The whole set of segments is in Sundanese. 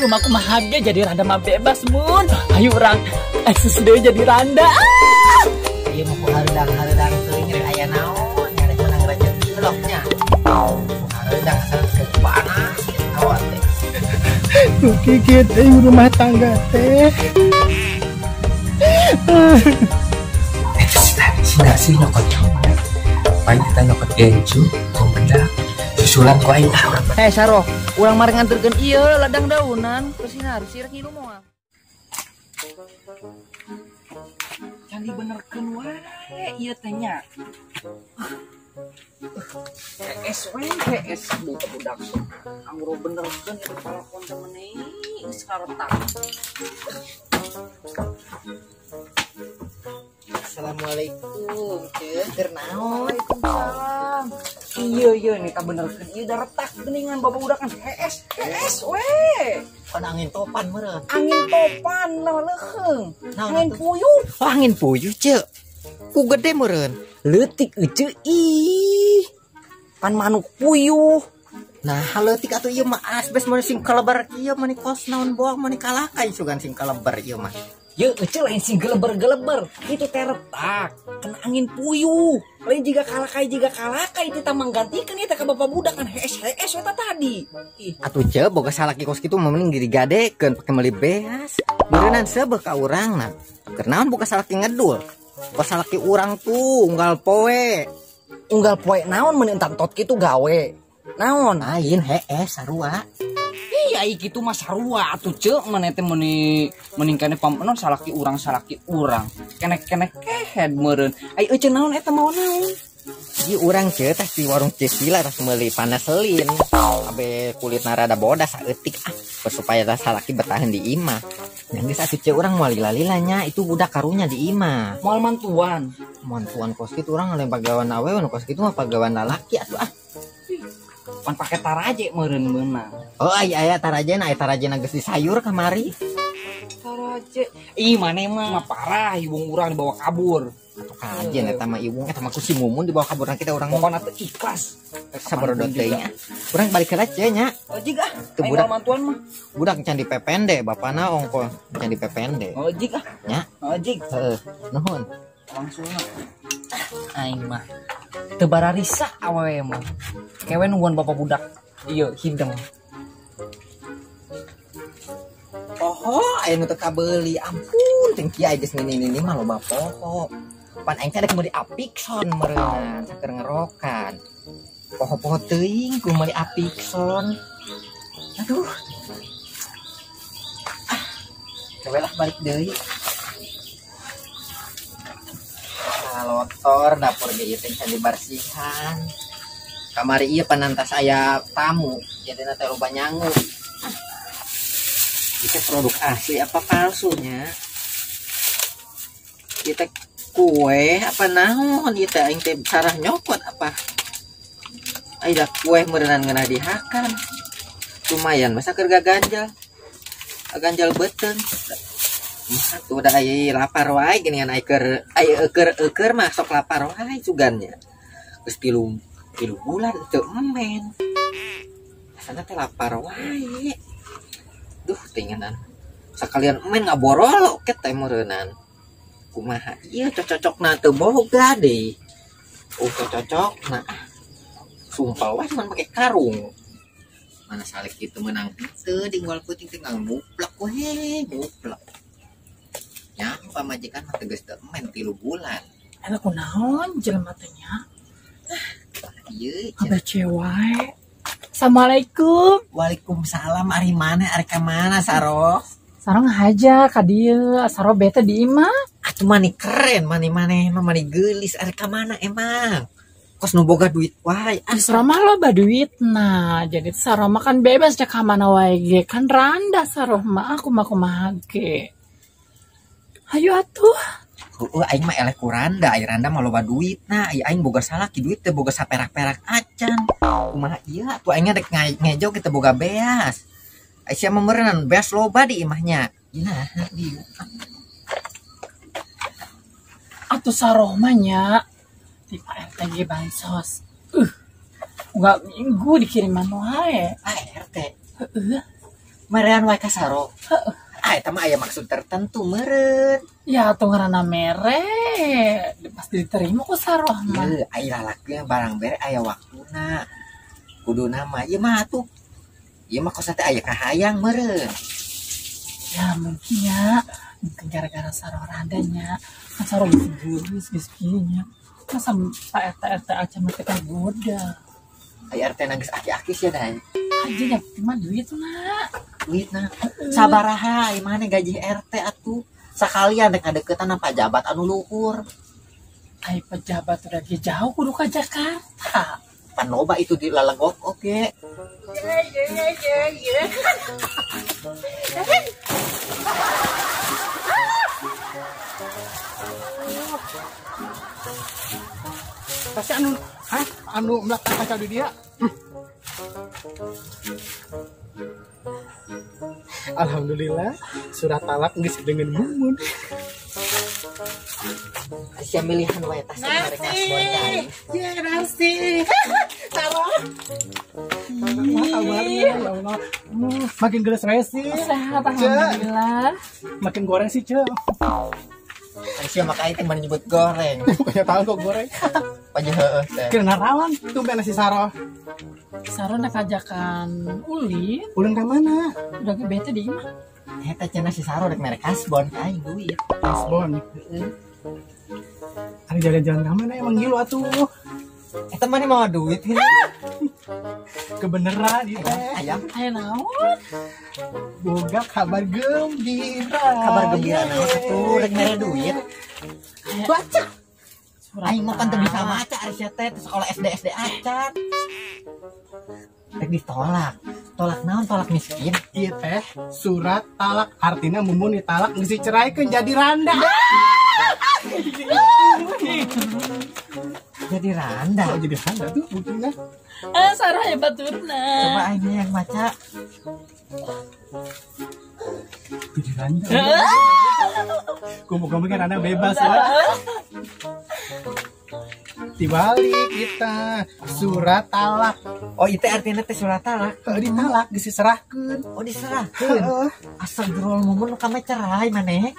Rumah kumaha ge jadi randa mah bebas mun. Ayo urang eksis deui jadi randa. Ieu mah hareudang-hareudang teuing rek aya naon, rek menang rezeki bloknya. Hareudang asal panas hawa teh. Gigit euy rumah tangga teh. Eta sih nyokot coklat. Paling kita nyokot gencu, gombedak, susulan ku aing ah urang. Eh Saroh, urang mari nganterkeun ieu ladang daunan ke sinar sirek ngilu moal. Can dibenerkeun wae ieu teh nya. HS we HS budak. Anggur benerkeun ieu palakon teh meuni geus karetak. Assalamualaikum, ceu, keur naon? Waalaikumsalam. Iya iya nih tak benerkeun ieu da retak geuningan bapak budak kan HS HS we. Pan angin topan meureun. Angin topan lah leuheung. Naon Angin atuh? puyuh. Oh, angin puyuh, ceu. Ku gede meureun. Leutik euceu ih. Pan manuk puyuh. Nah, leutik atuh ieu mah asbes mun sing kalebar kieu mah kos naon boang mah kalakai sugan sing kalebar ieu mah. Ye, ece lain sing geleber-geleber, itu teh retak, kena angin puyuh. Lain jiga kalakai itu tamang gantikan itu ke bapak budak kan HS HS eta tadi. Ih, atuh ce boga salaki kos kitu mah mending digadekeun pake meuli beas. Meureunnan seubeuh ka urangna. Keur naon boga salaki ngedul? Boga salaki urang tuh unggal poe. Unggal poe naon mun entar tot kitu gawe. Naon? Lain hees sarua. Iya, kitu mah sarua atuh ceuk maneh teh meuni mending kene pampenon salaki urang. Kenek-kenek kehed meureun. Ai euceun naon eta mawa naon? Ieu urang ceuk tah di warung Cesila tas meuli panaselin. Abe kulitna rada bodas saeutik ah supaya tah salaki bertahan di imah. Yang geus atuh ceuk urang moal lila-lila nya itu budak karunya di imah. Moal mantuan. Mantuan kos kitu urang lain pagawan awewe nu kos kitu mah pagawan lalaki atuh ah. Pan pake taraje meureun meunang. Oh aya aya tarajena, aya tarajena geus disayur kamari. Taraje. Ih maneh mah parah iwung urang dibawa kabur. Atuh kajen eta mah iwung eta mah ku si Mumun dibawa kabur kita urang. Pokona teu ikhlas. Sabarodo teuing nya. Urang balik heula ce nya. Oh jig ah. Teu Aing budak. moal mantuan mah. Budak can dipepende bapana ongko can dipepende. Oh jig ah. Nya. Oh jig. Heeh. Nuhun. Langsung aing mah teu bararisa awewe mah. Kewe nungguan bapak budak. Ieu hideng. Poho aya nu teu kabeuli. Ampun teh kieu geus nini-nini mah loba poho. Pan aing teh rek meuli Apikson meureunna saker ngerokan. Poho-poho teuing ku meuli Apikson. Aduh. Ah, kewe lah balik deui. Lotor dapur ge ieu teh can dibersihan. Kamari ieu panantas aya tamu, jadina teh loba nyangu. Itu produk asli apa palsunya? Kita kue apa naon ieu teh aing teh sarah nyokot apa? Aya kue meureunnan ngeunah dihakan. Lumayan masa keur gaganjal. Gaganjal beuteung. Mah tuh udah aya lapar wae geuningan ai keur ai eueur-eueur mah sok lapar wae sugannya. Geus tilu bulan teu emen. Asana teh lapar wae. Duh tinganan. Sakalian emen ngaborolok ke teh meureunnan. Kumaha ieu cococokna teu boga deui. Oh cococokna. Sumpah wae cuman pake karung. Mana salik kitu meunang teu dingwal peuting teh muplek we, muplek. Nya pamajikan mah tegas teu emen 3 bulan. Eta kunaon jelema teh nya? Ieu Abah wae. Assalamualaikum. Waalaikumsalam. Ari mana? Ari ka mana Saroh? Saroh ngahaja ka dieu, Saroh bete di imah. Atuh mani keren, mani maneh mah mani geulis. Ari ka mana emang? Kos nu boga duit wae. Ah, Saroh mah loba duitna. Jadi Saroh mah kan bebas cek ka mana wae ge. Kan randa Saroh mah aku mah kumaha ge. Hayu atuh. Heueuh aing mah eleh ku randa, ai randa mah loba duitna, ai aing boga salaki duit teh boga saperak-perak acan. Kumaha ieu atuh aing rek ngejo kita boga beas. Ai sia mah meureunnan beas loba di imahnya. Nah, di. Atuh Saroh mah nya di Pak RT ge bansos. Unggal minggu dikiriman wae. Pak RT. Heeh. Merean wae ka Saro. Heeh. Ah eta mah aya maksud tertentu meureun. Ya atuh ngaranna mere. Pasti diterima ku Saro mah. Ieu aya lalaki barang bere aya waktuna. Kuduna mah ieu mah atuh. Ieu mah kos teh aya kahayang meureun. Ya mungkin ya. Mungkin gara-gara Saro randanya. Kan Saro geus geulis geus kieu nya. Masa Pak RT RT aja mah teh kagoda. Aya RT na geus aki-aki sia da. Aja nya cuma duit mah. Duit na. Sabaraha ieu maneh gaji RT atuh. Sakalian rek ngadeukeutan pajabat anu luhur. Ai pejabat udah ge jauh kudu ka Jakarta. Pan loba itu di lalegok oge. Ye. Pasti anu, hah? Anu melak kacau di dia. Alhamdulillah, surat talak geus dengan Mumun. Sia milihan wae tas mereka asbon ka aing. Ya, Narsi. Saro. Wah, kabarnya ya Allah. Makin geus wae sih. Sehat alhamdulillah. Makin goreng sih, Ceu. Sia maka aing teh menyebut goreng. Bukannya tahu kok goreng. Pajeh heueuh teh. Kira narawan tumben si Saro. Saro nak ajakan ulin. Ulin ka mana? Udah ge bete di imah. Eta cenah si Saro rek mere kasbon ka aing duit. Kasbon. Heeh. Ari jalan-jalan ka mana emang gila atuh. Eta mana mau duit heuh. Kebeneran ieu teh. Ayam. Aya naon? Boga kabar gembira. Kabar gembira naon atuh rek mere duit. Baca. Aing mah pan teu bisa maca ari sia teh sekolah SD SD acan. Rek ditolak. Tolak naon tolak miskin. Ieu teh surat talak artinya Mumun ditalak geus diceraikeun jadi randa. Jadi randa. Oh, jadi randa tuh buktinya. Sarah hebat turna. Coba aing yang maca. Jadi randa. Kumpul-kumpul kan randa bebas ya. Dibalik kita surat talak. Oh, itu artinya teh surat talak. Heeh, ditalak geus diserahkeun. Oh, diserahkeun. Astagfirullah, Mumun kame cerai maneh.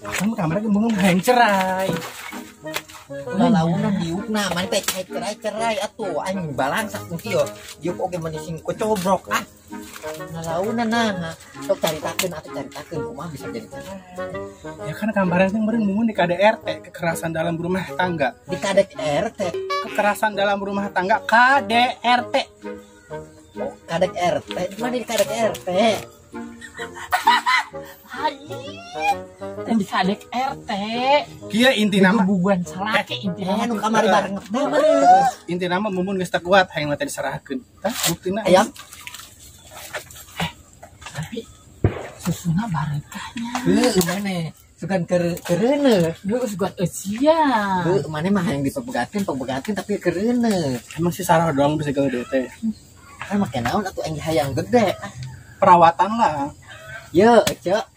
Akang mah kamarnya Mumun hayang cerai. Lalaunan diukna maneh teh cerai-cerai atuh aing balangsak ku kieu. Diuk oge meni sing kocobrok ah. Lalaunan nah. Sok caritakeun atuh caritakeun kumaha bisa jadi cerai. Ya kan gambaran yang meureun Mumun di KDRT, kekerasan dalam rumah tangga. Di KDRT, kekerasan dalam rumah tangga KDRT. Oh, KDRT. Di mana di KDRT? Hai. Dan di KDRT. Kieu inti nama bubuan salaki inti nama nu kamari bareng teh meureun. Inti nama Mumun geus teu kuat hayang teh diserahkeun. Tah buktina. Ayam. Tapi susuna barekahnya. Heuh maneh sugan keureuneuh. Heuh sugan eusia. Heuh maneh mah hayang dipebegatin tapi keureuneuh. Emang si Sarah doang bisa gede teh. Kan make naon atuh aing hayang gede. Perawatan lah. Ye, Cek.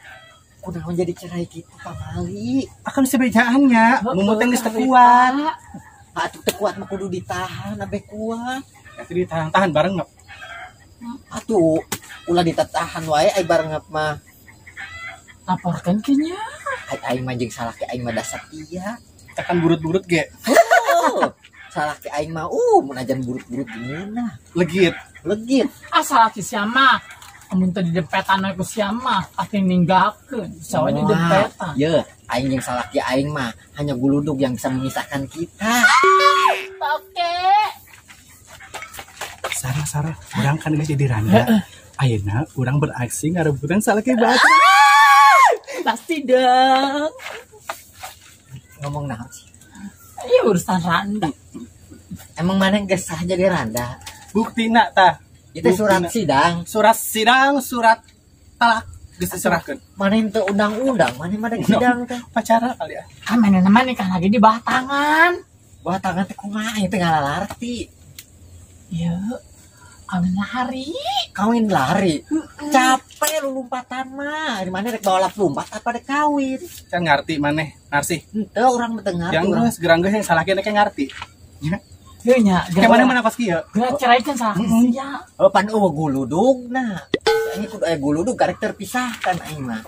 Kunaon jadi cerai gitu pamali? Akan sebejaannya, Mumun teh geus teu kuat. Atuh teu kuat mah kudu ditahan abe kuat. Atuh ditahan-tahan bareng ngep. Atuh ulah ditahan wae ai bareng ngep mah. Laporkeun ke nya. Ai aing mah jeung salaki aing mah da setia. Tekan burut-burut ge. Salaki aing mah mun ajan burut-burut gimana? Legit. Legit. Ah salaki sia mah. Amun teu didempetan we ku sia mah pasti ninggalkeun. Bisa wae didempetan. Ye, aing jeung salaki aing mah hanya guludug yang bisa memisahkan kita. Oke. Sarah, urang kan geus jadi randa. Ayeuna urang beraksi ngarebutan salaki batu. Pasti dong. Ngomong naon sih? Iya urusan randa. Emang mana geus sah jadi randa? Buktina tah. Itu surat sidang. Surat sidang, surat talak geus diserahkeun. Mana teu undang-undang, mana mah sidang teh. Pacara kali ya. Ah mana nama nikah lagi di bawah tangan. Bawah tangan teh kumaha ieu teh ngalalarti. Ieu kawin lari. Kawin lari. Capek lu lompatan mah. Di mana rek bawa lap lompat apa rek kawin? Can ngarti maneh, Narsi. Henteu urang mah teu ngarti. Yang geus gerang geus yang salaki nek ngarti. Nya. Heuh nya. Kayak mana mana kos kieu? Geura ceraikan salaki sia. Oh pan eueuh guludugna. Aing kudu aya guludug karek terpisahkan aing mah.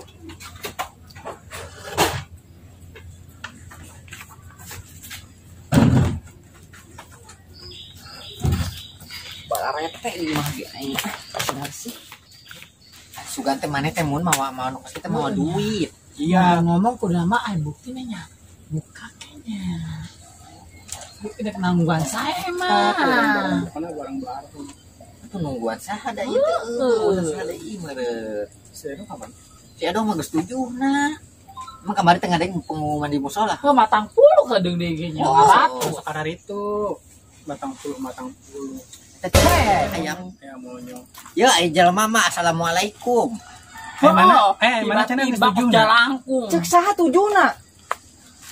Balarete ieu mah ge aing. Benar sih. Sugan teh maneh teh mun mawa mawa nu kita mawa duit. Iya, ngomong kudu mah aya buktina nya. Buka kayaknya. Bukti dek nangguan saya mah. Karena barang baru. Itu nungguan saha da ieu teh. Saha deui meureun. Si Edo kapan? Si Edo mah geus tujuna. Emang kamari teh ngadeng pengumuman di musola. Heuh matang puluh kadeung deui ge nya. Oh, sakadar itu. Matang puluh, matang puluh. Teh ayam ayam monyong. Ya aya jelema mah assalamualaikum. Mana? Mana cenah geus tujuna? Langkung. Cek saha tujuna?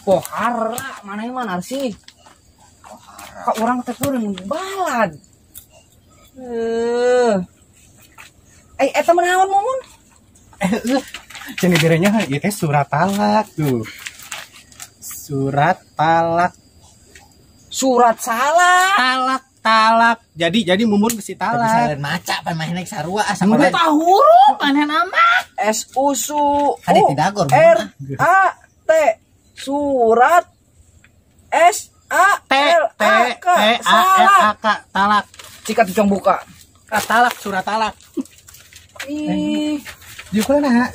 Pohara mana mah narsi. Pohara. Ka urang teh kudu balad. Eta mah naon Mumun? Cenah direnya ieu teh surat talak tuh. Surat talak. Surat salah. Talak talak. Jadi Mumun besi talak. Tapi salen maca pan manehna sarua asa mana tahu huruf manehna mah. S U S U R A T surat S A L A K T A L A K talak. Cika tucong buka. Talak surat talak. Ih, diukur nah.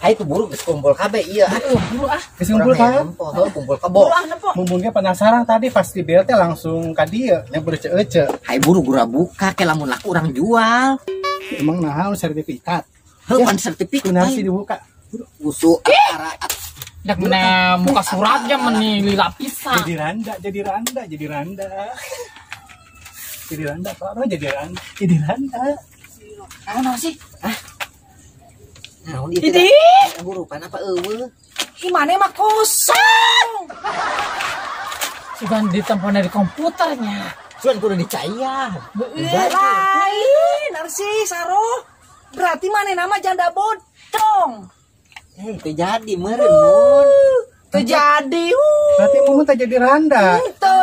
Hai itu buru geus kumpul kabeh ieu ah. Buru ah. Geus kumpul kan? Heuh kumpul kebo. Mumun ge penasaran tadi pas di bel teh langsung ka dieu nya berece-ece. Hai buru gura buka ke lamun laku urang jual. Emang naha sertifikat. Heuh pan sertifikat. Kunaon sih dibuka? Usu akara. Dak mena muka suratnya meni lila pisan. Jadi randa, jadi randa, jadi randa. Jadi randa, orang jadi randa, jadi randa. Naon sih? Hah? Naon ieu teh? Hurupan apa eueuh? Ih mane mah kosong. Sugan ditempo dari komputernya. Sugan kudu dicaian. Lain narsi saro. Berarti mane nama janda bodong. Teu jadi meureun mun. Teu jadi. Berarti Mumun teh jadi randa. Teu.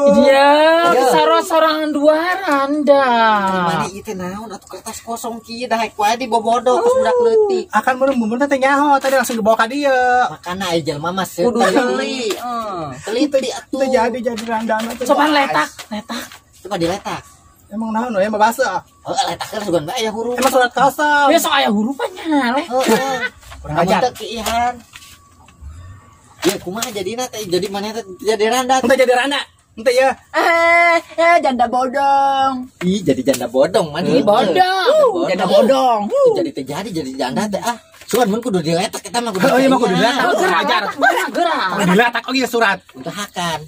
Iya, saro sorangan dua randa. Mane ieu teh naon atuh kertas kosong kieu dah ku aya dibobodo pas budak leutik. Akan meureun Mumun teh nyaho tadi langsung dibawa ka dieu. Makana aya jelema mah kudu teliti. Teliti atuh. Teu jadi randa mah. Coba letak, letak. Coba diletak. Emang naon we mah basa? Heeh, letakkeun sugan bae aya huruf. Emang surat kosong. Besok aya hurufannya, leh. Heeh. Kurang ajar. Teu kiihan. Ya kumaha jadina teh jadi maneh teh jadi randa. Henteu jadi randa. Henteu ya. Janda bodong. Ih, jadi janda bodong maneh. Bodong. Janda bodong. Jadi teh jadi janda teh ah. Sugan mun kudu diletak eta mah kudu. Oh iya mah kudu diletak. Gerak, gerak. Kudu diletak oge surat. Untuk hakan.